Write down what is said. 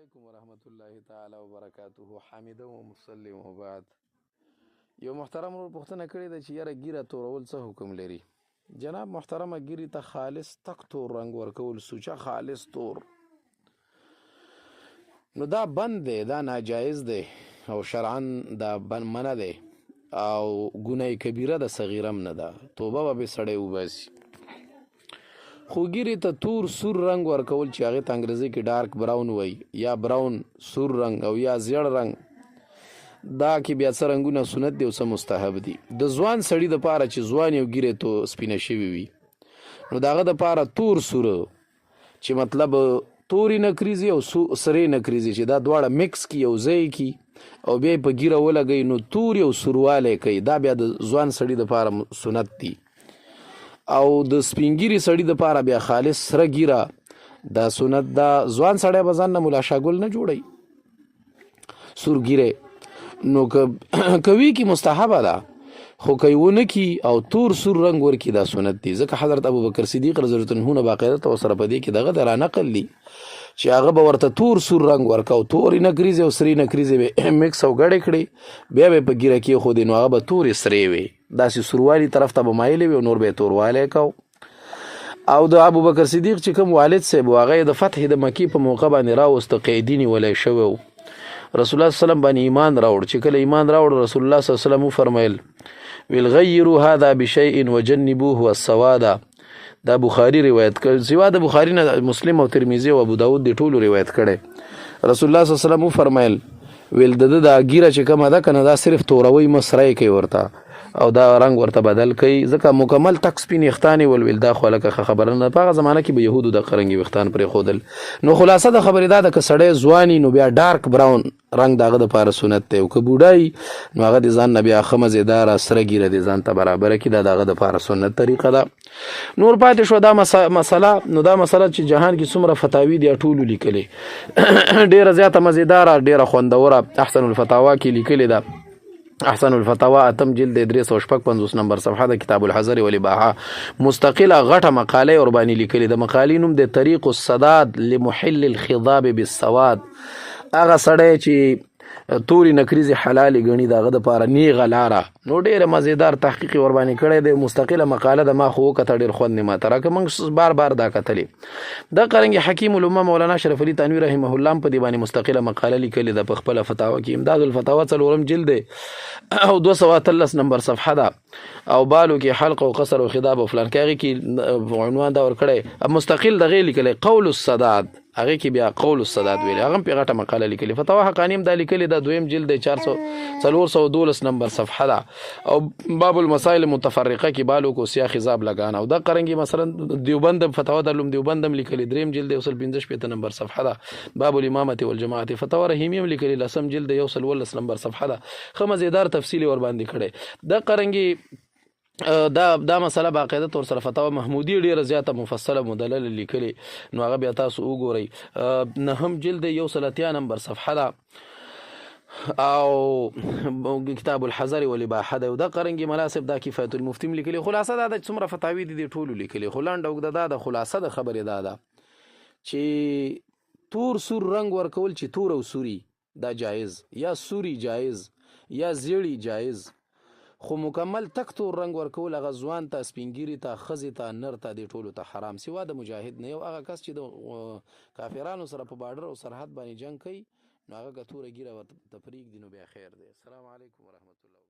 علیکم ورحمت الله تعالی وبرکاته. حامده و مسلم و بعد. یو محترم ورور پوښتنه کړې ده چې یاره ږیره تورول څه حکم لري؟ جناب محترمه، ږیرې ته خالص تک تور رنګ ورکول، سوچه خالص تور، نو دا بند دی، دا ناجایز دی او شرعا دا بند منع دی او ګناه کبیره ده، صغیره هم نه ده، توبه به پرې سړی وباسي. خو ږیرې ته تور سور رنګ ورکول چې هغې ته انګریزي کې ډارک براون وایي، یا براون سور رنګ او یا زیړ رنګ، دا کې بیا څه رنګونه سنت دي او څه مستحب دي. د ځوان سړي د پاره چې ځوان یو ږیرې تو سپینه شوي وي، نو د هغه د پاره تور سور چې مطلب تورې نکریزې او سرې نکریزې چې دا دواړه مکس کی یو ځای کی او بیا یې په ږیره ولګوي، نو تورې او سوروالی کوي، دا بیا د ځوان سړي د پاره سنت دي. او د سپینګیري سړي د پاره بیا خالص سره ږیره دا سنت ده. ځوان سړی به ځان نه ملا شاګل نه جوړوي سور ږیری، نو که کوي کی مستحبه ده، خو که یې ونه کي او تور سور رنګ ورکي دا سنت دي. ځکه حضرت ابوبکر صدیق رضی الله عنه نه باقاعده تور سره په دې کې دغه د را نقل دي چې هغه به ورته تور سور رنګ ورکاو، تورې نکریزې او سرې نکریزې به مکس او ګډې کړې، بیا به یې په ږیره کېښودې، نو هغه به تورې سرې وې، داسې سوروالي طرف ته به مایلې وې او نور به یې توروالی کاو. او د ابوبکر صدیق چې کوم والد صاحب و، هغه یې د فتح د مکې په موقع باندې راوست، قیدي نیولی شوی و. رسول الله صلی الله علیه وسلم باندې ایمان راوړ، چې کله ایمان راوړ رسول الله صلی الله علیه وسلم وفرمایل ویل غیروا هذا بشیء وجنبوه السواد. دا بخاری روایت کړ، سوا د بخاری نه مسلم او ترمذی او ابو داود د ټولو روایت کړي. رسول الله صلی الله علیه وسلم وفرمایل ویل د ده دا ږیره چې کومه ده کنه، دا صرف توروي مه، سره یې کوي ورته او دا رنګ ورته بدل کوي، ځکه مکمل تک سپین ویښتان یې ول. ویل دا خو هلکه ښه خبره نه ده، په هغه زمانه کې به یهودو دغه رنګې ویښتان پرېښودل. نو خلاصه د خبرې دا ده که سړی ځوان نو بیا ډارک براون رنګ د هغه دپاره سنت دی، او که بوډا نو هغه د ځان نه بیا ښه مزېداره سره ږیره د ځان ته برابره کړي، دا د هغه دپاره سنت طریقه ده. نور پاتې شو دا مسله، نو دا مسله چې جهان کې څومره فتاوی دي ټولو لیکلې، ډیره زیاته مزیداره، ډیره خوندوره احسن الفتاوا کې لیکلې ده. احسن الفتاوا اتم جلد 356 نمبر صفحه د کتاب الحذر والاباحه مستقله غټه مقاله ور باندې لیکلې ده. مقالې نوم د طریق السداد لمحل الخضاب بالسواد. هغه سړی چې توري نکریزې حلالې ګڼي د هغه دپاره نیغه لاره، نو ډېره مزیدار تحقیق یې ورباندې کړی دی، مستقله مقاله ده. ما خو وکته، ډېر خوند یې ماته راکړ، موږ بار بار دا کتلې. دغه رنګ حکیم الامه مولانا اشرف علي تنوي رحمه الله هم په دې باندې مستقله مقاله لیکلې ده په خپله فتاوا کې، امداد الفتاوا څلورم جلد دی او 218 نمبر صفحه ده، او بالو کې حلق او قصر او خضاب او فلان کې هغې کې عنوان دا ورکړی، مستقل دغې لیکلی قول السداد، هغه کې بیا قول السداد ویل، هغه په غټه مقاله لیکلې. فتاوا حقانی هم دا لیکلې ده، دویم جلد دی 412 نمبر صفحه ده، او باب المسائل المتفرقه کې بالو کو سیاه خضاب لګانا. او دا قرنګي مثلا دیوبند فتاوا دارالعلوم دیوبند هم لیکلې، دریم جلد دی 165 نمبر صفحه ده، باب الامامه والجماعه. فتاوا رحیمی هم لیکلې، لسم جلد دی 119 نمبر صفحه ده، ښه مزیدار تفصیل ور باندې کړی. دا قرنګي دا دا مسله باقاعده تور سره فتاوا محمودی ډیره زیاته مفصله مدلله لیکلې، نو هغه بیا تاسو وګورئ، نهم جلد 180 نمبر صفحه ده او کتاب الحذر والاباحه ده. دا قرنګي ملاسب دا کفایت المفتی لیکلې. خلاصه دا ده څومره فتاوی دي ټولو لیکلې، خو لنډه اوږده دا ده. خلاصه د خبرې دا ده چې تور سور رنګ ورکول چې تور او سوري دا جایز، یا سوري جایز، یا زیړی جایز، خو مکمل تک تور رنګ ورکول هغه ځوان ته، سپینګیري ته، ښځې ته، نر ته، دې ټولو ته حرام، سوا د مجاهد نه. یو هغه کس چې د کافرانو سره په بارډر او سرحد باندې جنګ کوي، نو هغه که توره ږیره ورته پرېږدي نو بیا خیر دی. السلام علیکم ورحمت الله.